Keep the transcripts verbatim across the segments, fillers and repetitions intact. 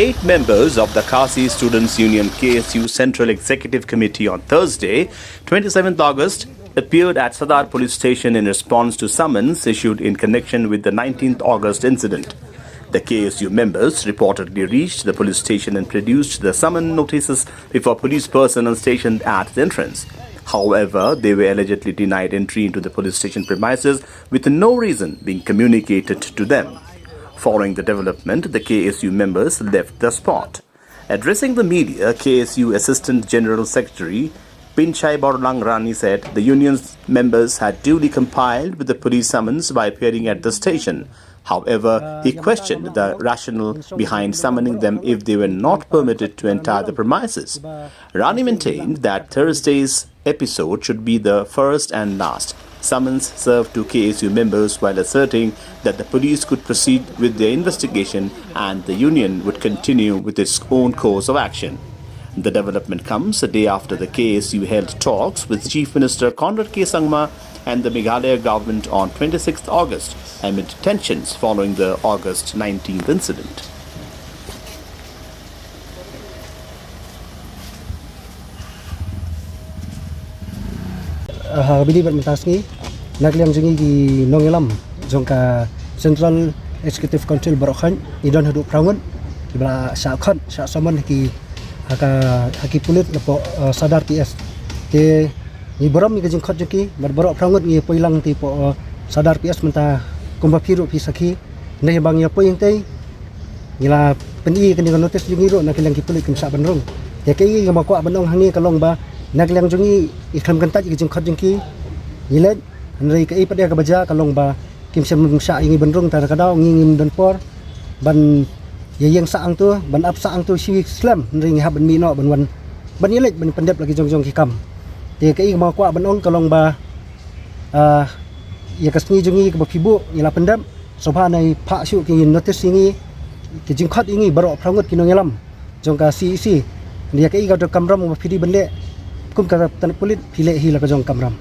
Eight members of the Khasi Students Union K S U Central Executive Committee on Thursday, twenty-seventh August, appeared at Sadar Police Station in response to summons issued in connection with the nineteenth August incident. The K S U members reportedly reached the police station and produced the summon notices before police personnel stationed at the entrance. However, they were allegedly denied entry into the police station premises with no reason being communicated to them. Following the development, the K S U members left the spot. Addressing the media, K S U Assistant General Secretary Pinchai Borlang Rani said the union's members had duly complied with the police summons by appearing at the station. However, he questioned the rationale behind summoning them if they were not permitted to enter the premises. Rani maintained that Thursday's episode should be the first and last. Summons served to K S U members while asserting that the police could proceed with their investigation and the union would continue with its own course of action. The development comes a day after the K S U held talks with Chief Minister Conrad K Sangma and the Meghalaya government on twenty-sixth August amid tensions following the August nineteenth incident. Ha bidi bad mynta sngi, na ka liang jong ngi ki nongïalam jong ka Central Executive Council baroh khoit, ngi don haduh phra ngut kiba la shah khot, shah summon ha ki, ha ka, ha ki pulit napoh, eh, Sadar P S. Te ngi burom ïa ka jingkhot jong ki bad baroh phra ngut ngi poi lang te poh, eh, Sadar P S mynta kumba phi ruh phi sakhi. Hynrei ba ngi ïa poi hangtei, ngi la pyni kane ka notice jong ngi ruh na ka liang ki pulit kim shah ban rung. Te kaei kaba kwah ban ong hangne ka long ba na ka liang jong ngi, ngi khlem kyntait ïa ka jingkhot jong ki, ngi leit. Hynrei kaei pat de kaba jia ka long ba kim shym shah ïa ngi ban rung, te na ka daw ngi ngim don por ban ïa ïeng sah hangto, ban ap sah hangto shi slem, hynrei ngi hap ban mih noh ban wan, ban ïa leit ban pyndep la ki jong jong ki kam. Te kaei kaba kwah ban ong ka long ba, ah, ïa ka sngi jong ngi kaba phi buh ngi la pyndep, sngewbha nai phah shuh ki notice ïa ngi, ki jingkhot ïa ngi baroh phra ngut ki nongïalam jong ka C E C. Ïa kaei ka dei ka kamram ba phi dei ban leh kum ka tnat pulit, phi leh hi la ka jong ka kamram.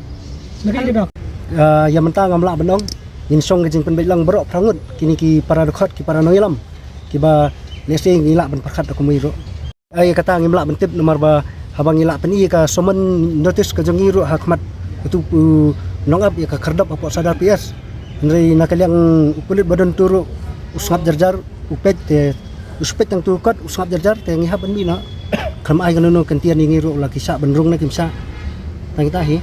Ah, ïa mynta ngam lah ban ong, ngin shong ka jingpynbeit lang baroh phra ngut kine ki para dkhot, ki para nongïalam kiba lehse ngi lah ban pyrkhat da kumwei ruh. Ai kata ngim lah ban tip namar ba haba ngi lah pyni ka summon notice ka jong ngi ruh ha khmat utu u nongap ïa ka khyrdop hapoh Sadar P S. Hynrei na ka liang u pulit ba don tu ruh u sngap jar jar, u peit te, u peit tang tu kot u sngap jar jar, te ngi hap ban mih noh. Khlem ai kano kano kyntien ïa ngi ruh la ki shah ban rung ne kim shah. Tang kita hi.